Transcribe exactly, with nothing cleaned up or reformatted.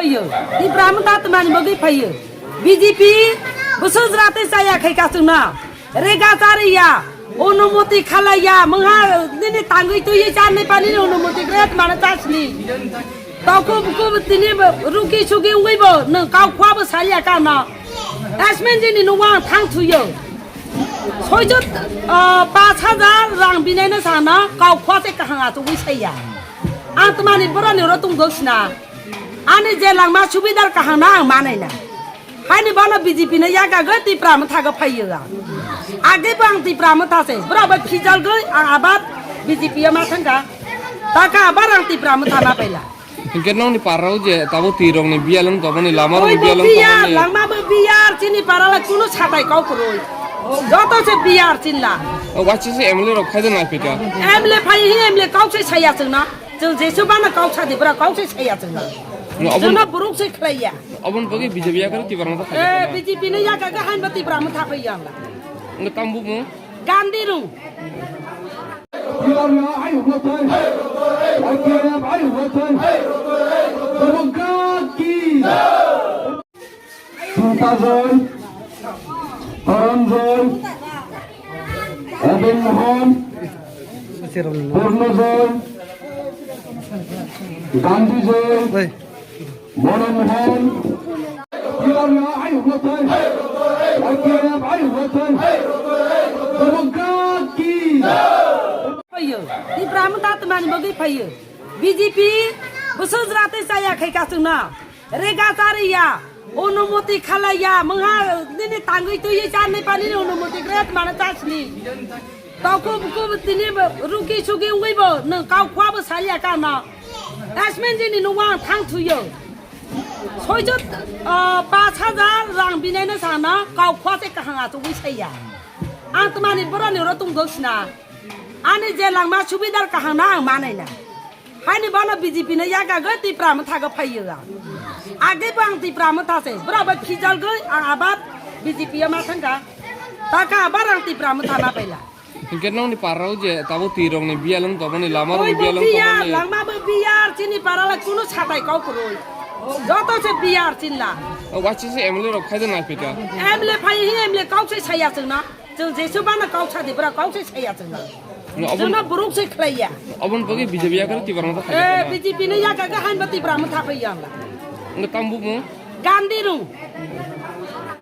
Tipra Motha tmani bagwi phaiyo. B J P bwswk jwra tei chaya khai kasungna. Rega chariya, onumoti khalaiya, mungha nini tangwi twiwi charni pani onumoti kre tmani chasni. Toko buku tini ruki sugi ungwi bo nwng kau khwa bo salia ka no. Asmen jini nungwa thang thuyo. Soijo, ah, pas hajar rang binaino sana kau khwa se kahang achugwi saiya. Ang tmani boroni oro tungdo sina. Ani je langma subidar kahang na ang manai na. Haini bono B J P no yaga gwi Tipra Motha go phaiyo ang. Age bo ang Tipra Motha se. Bro bo khijal gwi ang abar B J P yo ma thangka. Taka abar ang Tipra Motha ma paila. Hinkhe nokni parao je tabo twi rokni biyal wng tongmani, lama rokni biyal wng tongmani. Biyar, langma bo biyar, chini paralai kunu satai kau kwrwi. Joto se biyar chinla. O waisa se M L A rok phai de nai pita. M L A phai hi M L A kau se saya chwngno. Chwng jesu bana kau sa di bra kau se saya chwngno. No, abon- Chwngno buruk se khlaiya. Obon bagwi B J P yakar Tipra Motha khai. Eh, B J P no yaka ga han ba Tipra Motha phai yang. Nge tambu mo. Gandhi rung. Santa Joy, Taran Joy, Abel Mohan, Purno Joy, Gandhi Joy, Mono Mohan. Phaiyo, Tipra Motha tmani bagwi phaiyo. B J P bwswk jwra tei chaya khai kasungna. Rega chariya, onumoti khalaiya, mungha nini tangwi twiwi charni pani onumoti kre tmani chasni. Toko buku tini ruki sugi ungwi bo nwng kau khwa bo salia ka no. Asmen jini nungwa thang thuyo. Soijo, ah, pas hajar rang binaino sana kau khwa se kahang achugwi saiya. Ang tmani boroni oro tungdo sina. Ani je langma subidar kahang na ang manai na. Haini bono B J P no yaga gwi Tipra Motha go phaiyo ang. Age bo ang Tipra Motha se. Bro bo khijal gwi ang abar B J P yo ma thangka. Taka abar ang Tipra Motha ma paila. Hinkhe nokni parao je tabo twi rokni biyal wng tongmani, lama rokni biyal wng tongmani. Biyar, langma bo biyar, chini paralai kunu satai kau kwrwi. Joto se biyar chinla. O waisa se M L A rok phai de nai pita. M L A phai hi M L A kau se saya chwngno. Chwng jesu bana kau sa di bra kau se saya chwngno. No, obon- Chwngno buruk se khlaiya. Obon bagwi B J P yakar Tipra Motha khai. Eh, B J P no yaka ga han ba Tipra Motha phai yang. Nge tambu mo. Gandhi rung.